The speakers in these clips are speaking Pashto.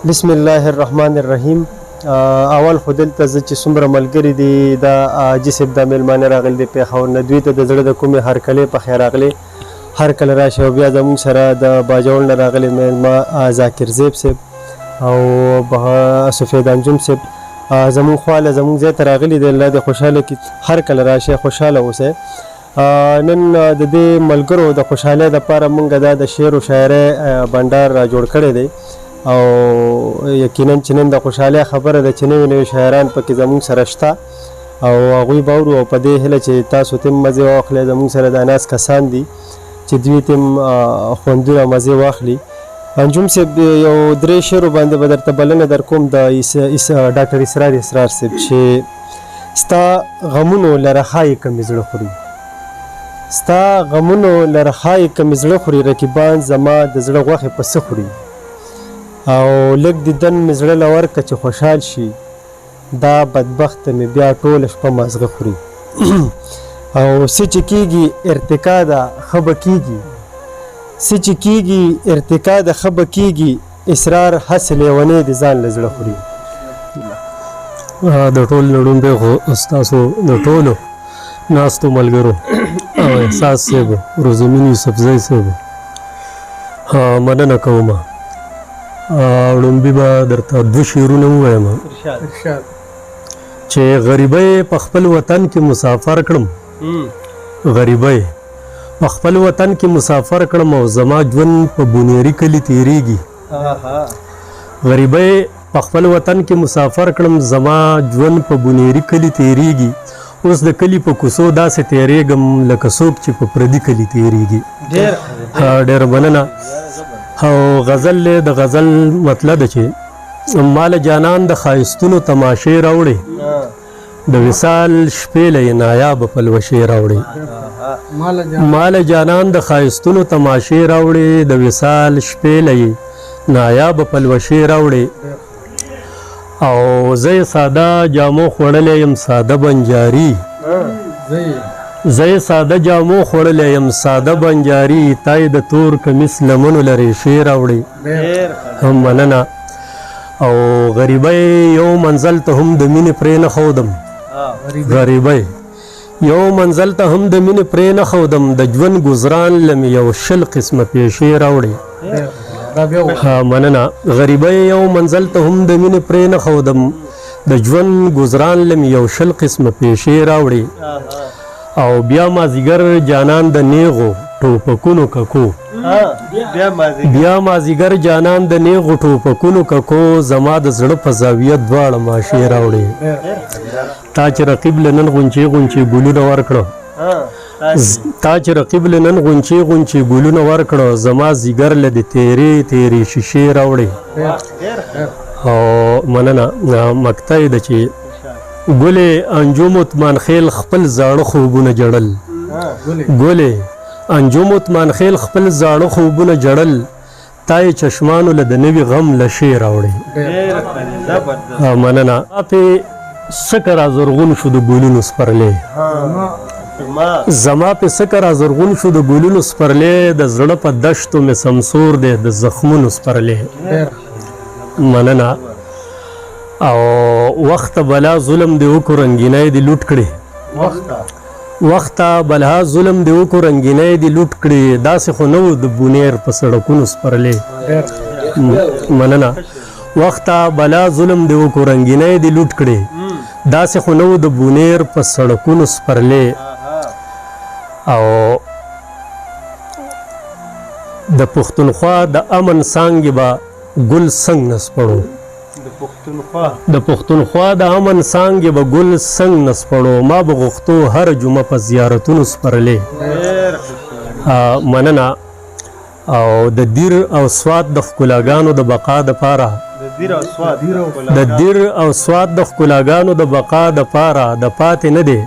بسم الله الرحمن الرحیم. اول خو دلته زه چې څومره ملګري دي، دا حاجي صاحب دا مېلمانه راغلي دي پېښور نه، دوی ته د زړه د کومې هرکلی په خیر راغلی، هر کله راشي. او بیا زموږ سره د باجوړ نه راغلی مېلمه ذاکر زیب صاحب او سفید انجم صاحب زموږ خواله زموږ ځای ته راغلي دي. الله دې خوشحاله کړي، هر کله راشئ، خوشحاله اوسئ. نن د دې ملګرو د خوشحالۍ دپاره موږ دا د شعر و شاعرۍ بنډار را جوړ کړی دی، او یقینا چې نن د خوشحالۍ خبره ده چې نوي نوي شاعران پکې زموږ سره شته او هغوی به اورو، او په دې هیله چې تاسو ته هم مزې واخلئ. زموږ سره دا ناست کسان دي چې دوی ته هم خوندونه مزې واخلي. انجم صاحب، یو درې شعرو باندې به درته بلنه در کوم د ډاکټر اسرار اسرار صاحب چې ستا غمونو لره ښایي که مې زړه خوري، ستا غمونو لره ښایي که مې زړه خوري، رقیبان زما د زړه غوښې په څه خوري، او لږ دیدن مې زړه له ورکه چې خوشحال شي، دا بدبخته مې بیا ټوله شپه مازغه خوري، او څه چې کېږي ارتقا ده ښه به کېږي، څه چې کېږي ارتقا ده ښه به کېږي، اسرار هسې لیونی دی ځان له زړه خوري. د ټول نه ړومبی خو ستاسو د ټولو ناستو ملګرو او احساس صاحب، روزمین یوسفزی صاحب مننه کوم. ړومبي به درته دوه شعرونه ووایم چې غریبۍ په خپل وطن کې مسافر کړم، غریبۍ په خپل وطن کې مسافر کړم او زما ژوند په بونیري کلي تیریږي. غریبۍ په خپل وطن کې مسافر کړم، زما ژوند په بونیري کلي تیریږي، اوس د کلي په کوڅو داسې تیریږم لکه څوک چې په پردي کلي تیریږي. ډېر مننه. او غزل د غزل مطلب چې مال جانان د ښایستونو تماشې راوړي، د وصال شپې له یې نایابه پلوشې راوړي، مال جانان د ښایستونو تماشې راوړي، د وصال شپې له یې نایابه پلوشې راوړي، او زه یې ساده جامو خوړلی یم ساده بنجاري، زه یې ساده جامو خوړلی یم ساده بنجاري، تا یې د تور کمیس لمنو له ریښې راوړي. هم مننه. او غریبۍ یو منزل ته هم د مینې پرې نه ښودم، غریبۍ یو منزل ته هم د مینې پرې نه ښودم، د ژوند ګزران له مې یو شل قسمه پیښې راوړې. مننه. غریبۍ یو منزل ته هم د مینې پرې نه ښودم، د ژوند ګزران له مې یو شل قسمه پیښې راوړې، او بیا مازیګر جانان د نیغو ټوپکونو ککو، بیا مازیګر جانان د نیغو ټوپکونو ککو، زما د زړه په زاویه دواړه ماشې راوړې. تا چې رقیب له نن غونچې غونچې ګلونه ورکړه، تا چې رقیب له نن غونچې غونچې ګلونه ورکړه، زما ځیګر له دې تیرې تیرې شیشې راوړې. او مننه. مقطع ده چې ګلې انجم عثمان خیل خپل زاړه خوبونه جړل، ګلې انجم عثمان خیل خپل زاړه خوبونه جړل، تا یې چشمانو له د نوي غم لشې راوړې. مننه. پې سکه را زرغون شو د ګلونو سپرلی، زما په سکه را زرغون شو د ګلونو سپرلی، د زړه په دشتو مې سمسور دی د زخمونو سپرلی. مننه. او وخت بلا ظلم دی وکړو رنګینۍ دی لوټ کړې، وخته بلها ظلم دی وکړو رنګینۍ دی لوټ کړې، داسې خو نه و د بونیر په سړکونو سپرلی. مننه. وخته بلا ظلم دی وکړو رنګینۍ دی لوټ کړې، داسې خو نه و د بونیر په سړکونو سپرلی. او د پښتونخوا د امن څانګې به ګل څنګ نه سپړو، د پښتونخوا د امن څانګې به ګل څنګ نه سپړو، ما به غوښتو هر جمعه په زیارتونو سپرلې. مننه. او د دیر او سوات د ښکلاګانو د بقا دپاره، د دیر او سوات د ښکلاګانو د بقا دپاره د پاتې نه دی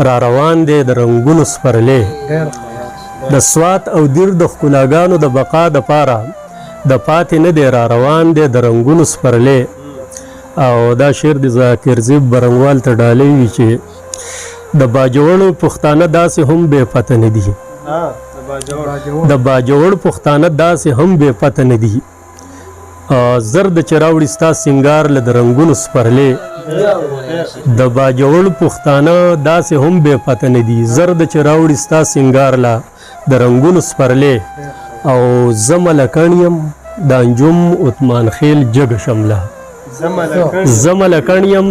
را روان دی د رنګونو سپرلې. د سوات او دیر د ښکلاګانو د بقا دپاره د پاتې نه دی را روان دی د رنګونو سپرلې. او دا شعر د ذاکر زیب برنګوال ته ډالۍ وي چې د باجوړو پښتانه داسې هم بې پته نه دي، د باجوړ پښتانه داسې هم بې پته نه دي، زرد چې راوړي ستا سنګار له د رنګونو سپرلې، د باجوړ پښتانه داسې هم بې پته نه دي. زرد چې راوړي ستا سنګار له د رنګونو سپرلې، او زه ملکڼ یم د انجم عثمان خیل جګ شمله. زه ملکڼ یم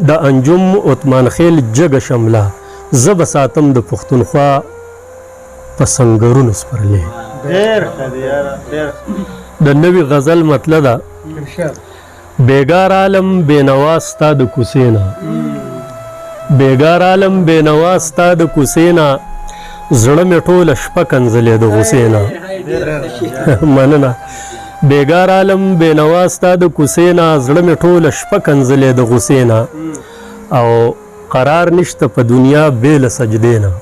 د انجم عثمان خیل جګ شمله، زه به ساتم د پښتونخوا په سنګرونو سپرلې. ډېر ښه دی یاره، ډېر. د نوي غزل مطلع ده. بیګا رالم بېنوا ستا د کوڅې نه، بیګا رالم بېنوا ستا د کوڅې نه، زړه مې ټوله شپه کنځلې د غوسې نه. مننه. بیګا رالم بېنوا ستا د کوڅې نه، زړه مې ټوله شپه کنځلې د غوسې نه، او قرار نشته په دنیا بې له سجدې نه.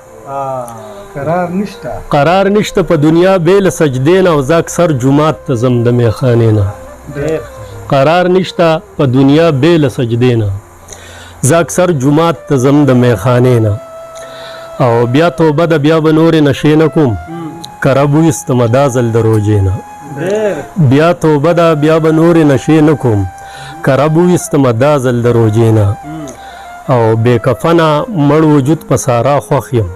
قرار نشته، قرار نشته په دنیا بې له سجدې نه، او زه اکثر جومات ته ځم د میخانې نه. قرار نشته په دنیا بې له سجدې نه، زه اکثر جومات ته ځم د میخانې نه. او بیا توبه ده، بیا به نورې نشې نه کوم، که رب وویستمه دا ځل د روژې نه. بیا توبه ده، بیا به نورې نشې نه کوم، که رب وویستمه دا ځل د روژې نه. او بې کفنه مړ وجود په سارا خوښ یم،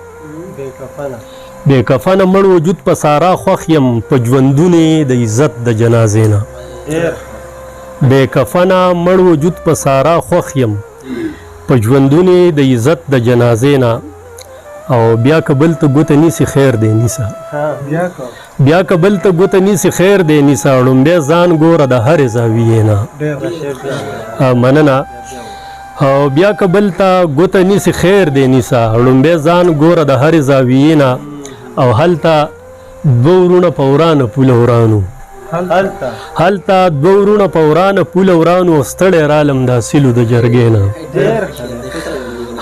بې کفنه مړ وجود په سارا خوښ یم، په ژوندونې د عزت د جنازې نه. بې کفنه مړ وجود په سارا خوښ یم، په ژوندونې د عزت د جنازې نه. او بیا که بل ته ګوته نیسي خیر دی نیسه، بیا که بل ته ګوته نیسي خیر دی نیسه، ړومبی ځان ګوره د هرې زاویې نه. مننه. او بیا که بل ته ګوته نیسي خیر دی نیسه، ړومبی ځان ګوره د هرې زاویې نه. او هلته دوه وروڼه په ورانه پوله ورانو، هلته دوه وروڼه په ورانه پوله ورانو، او ستړی رالم د اصیلو د جرګې نه.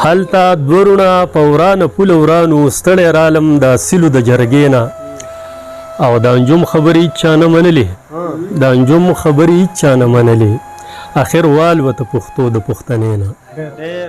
هلته دوه وروڼه په ورانه پوله ورانو، ستړی رالم د اصیلو د جرګې نه. او د انجم خبرې هیچا نه منلې، د انجم خبرې هیچا نه منلې، اخر والوته پښتو د پښتنې نه. ډېر.